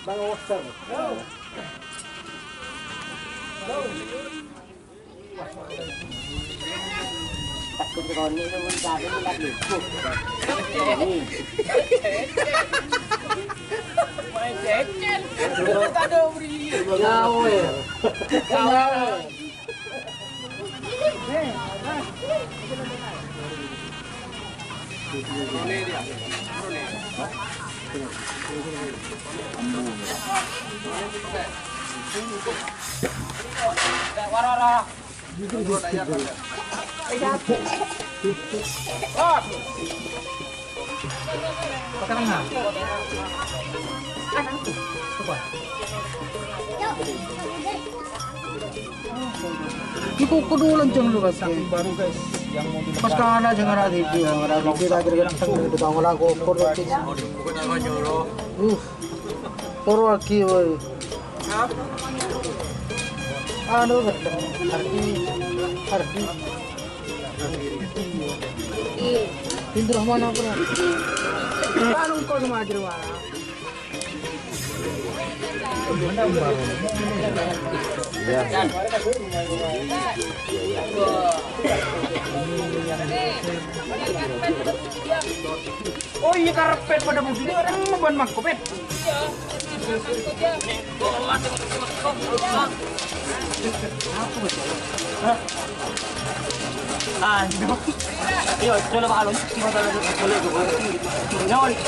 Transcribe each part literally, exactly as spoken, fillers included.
Bang Oscar. Takut koni itu mencari minat ibu. Nyawe. Nyawe. Iku kudu lanjang lu, Mas. Saking baru, guys, yang mau dilepas. Pas kana jeng ora didi, ora didi tak kira-kira teng itu tau ngelaku ukur, guys. Uh, loro lagi, woi. Anu, Hardi, Hardi. Pintu Rahman apa, ya? Anu, kok sama aja, Wak. Oh iya, karpet pada musuhnya orang membuat mangkok, Pet. Ayo, coba Pak Alun. Boleh, boleh. Nyawa nih.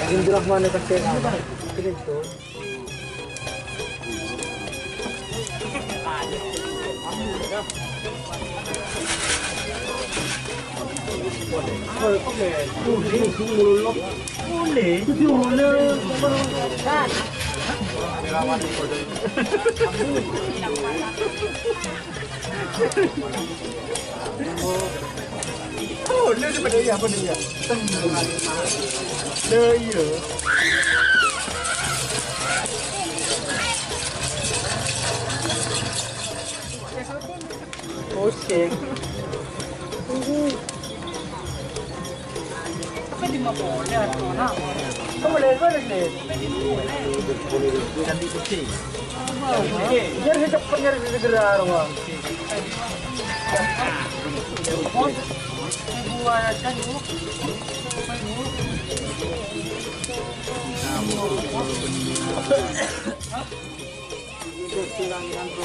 Indra mana pakai apa? Ini tuh. Oh, ini pada iya, pada iya. Lah, iya. Pusing. Apa di mana? Kamu lihat mana ini? Jadi cepet, jadi segera, Bang. Ini yang digeser adalah ini.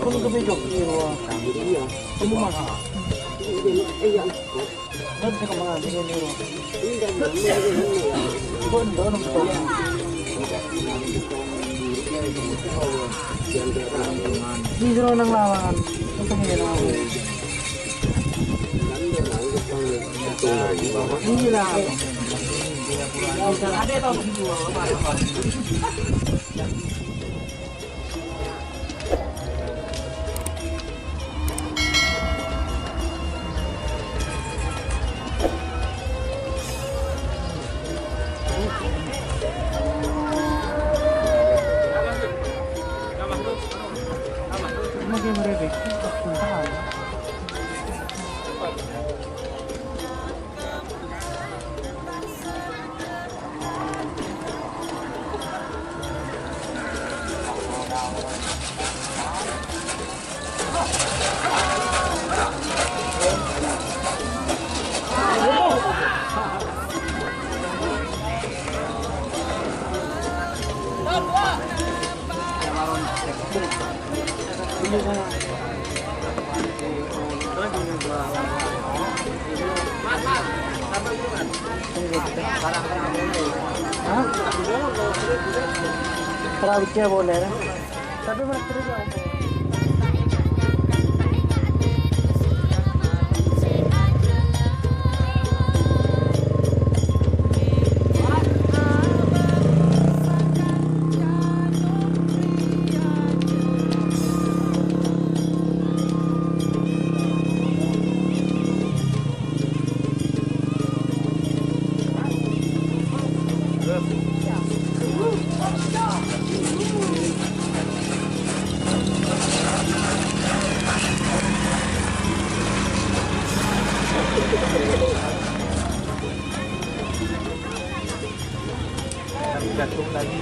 Pun kami jok ni, Bang. Kamu dia. Kamu mana? Iya. Di sana nang lawan. Itu punya nama. Iya. Hah? Terawihnya boleh, ya? Tapi mana terus, ya? Gantung lagi.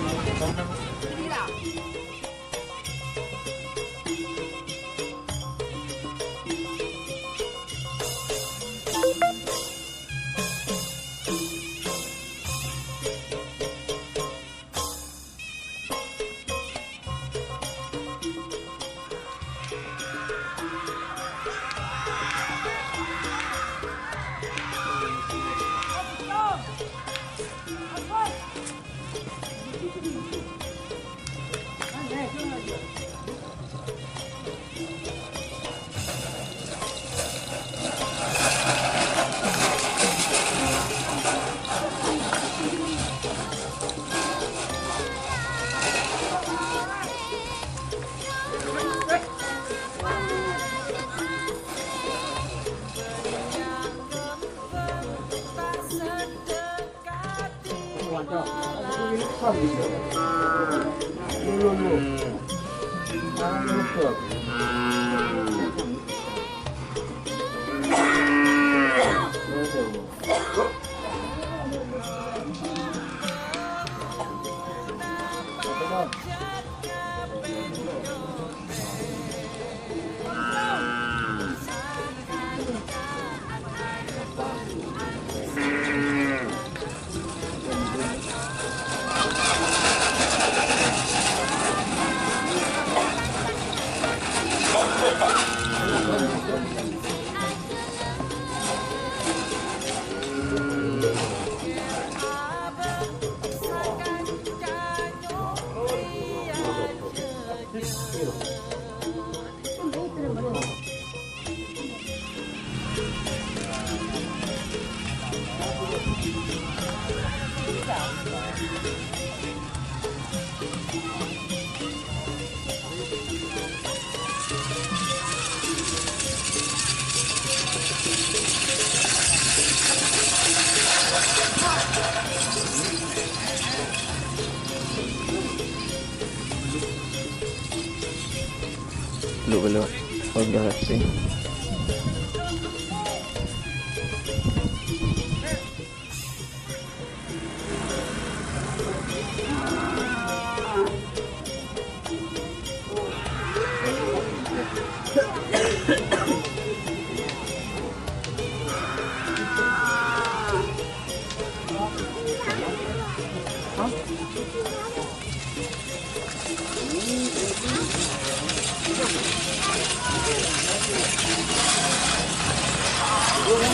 Belum, belum. Oh, udah, sih.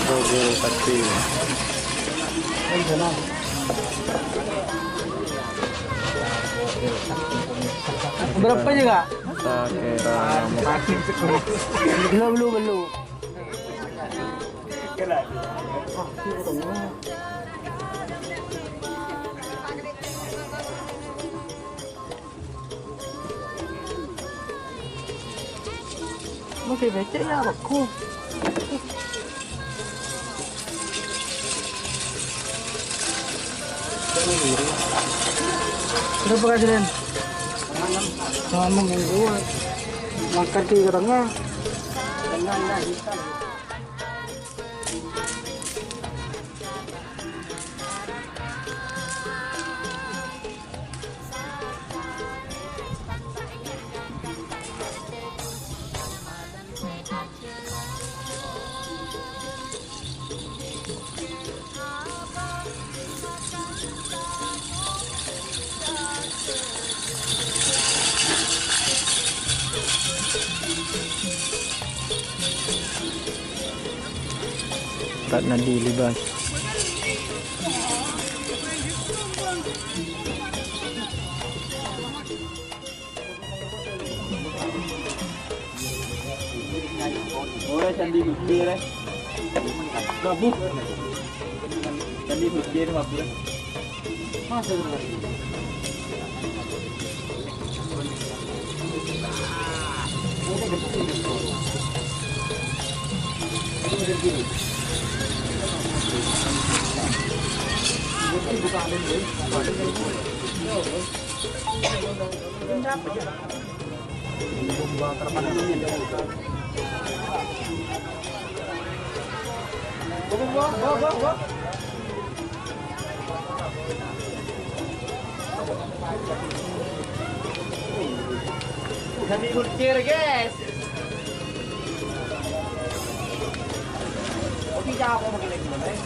Oke, sakti. Berapa ya, Kak? Sakti, Kak. Belum, belum, belum. Mau dibecek ya, Bokku. Berapa, Kak Jiren? Sama minggu. Makan di tengah. Tengah, tengah, hitam. Ratna Dili, Bas. Ora Candi Gede, re. Mabuk. Candi Gede mabuk. Jadi kucir, guys. Kopi siapa pakai lagi, Bang, eh?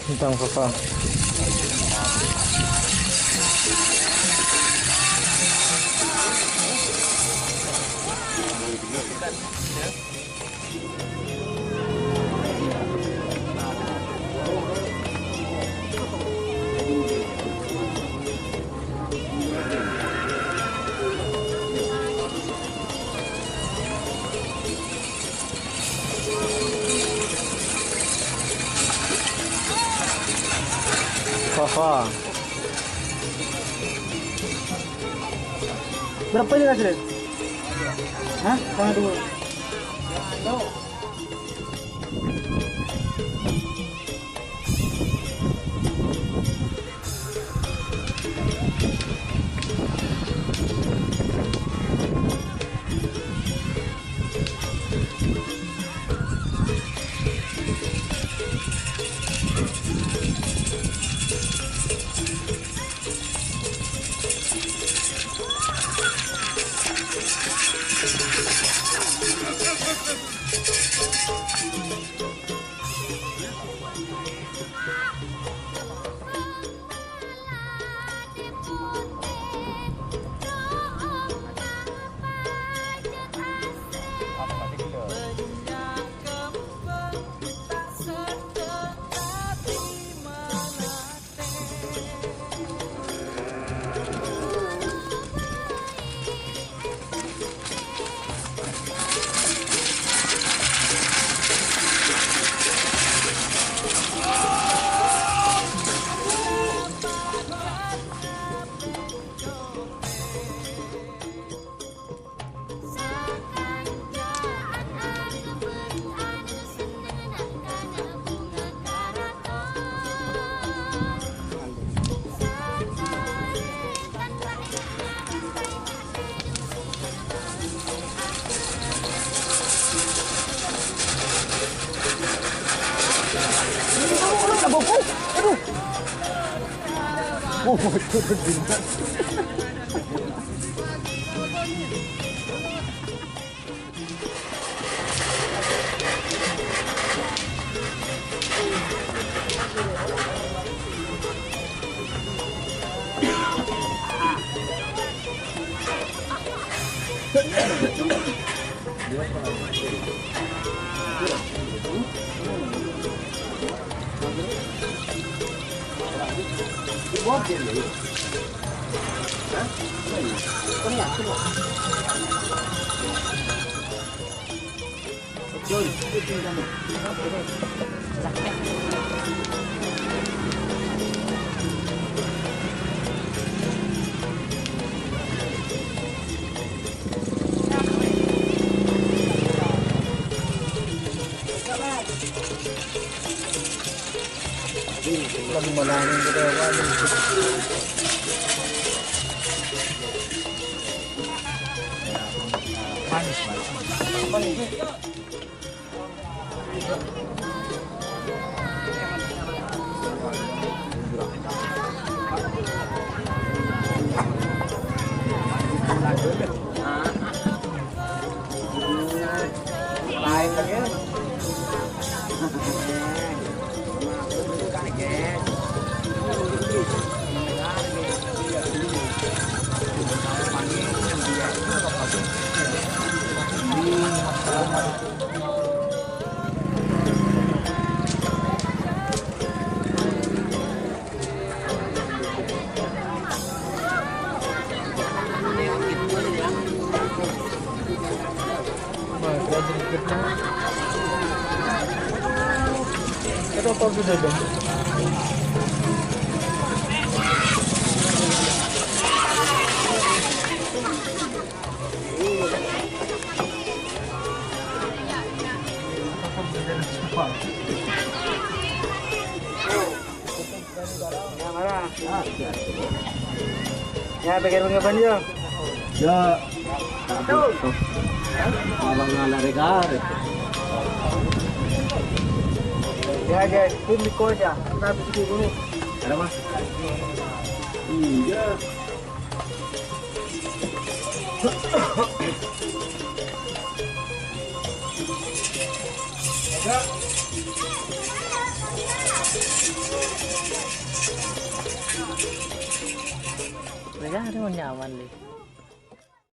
Tentang sofa. Sofa. Berapa ini, Nasrin? Hah? Sama dua. Aduh. Oh, itu bintang. Lagu mana ini kita, waduh. Manis, manis. Ya, pikir pengen banjir. Ya. Tuh. Abang ngalah rekar. Ya, guys, tim di kos ya. Kita pergi dulu. Ada, Mas? Iya. Mereka ada nyaman, Le.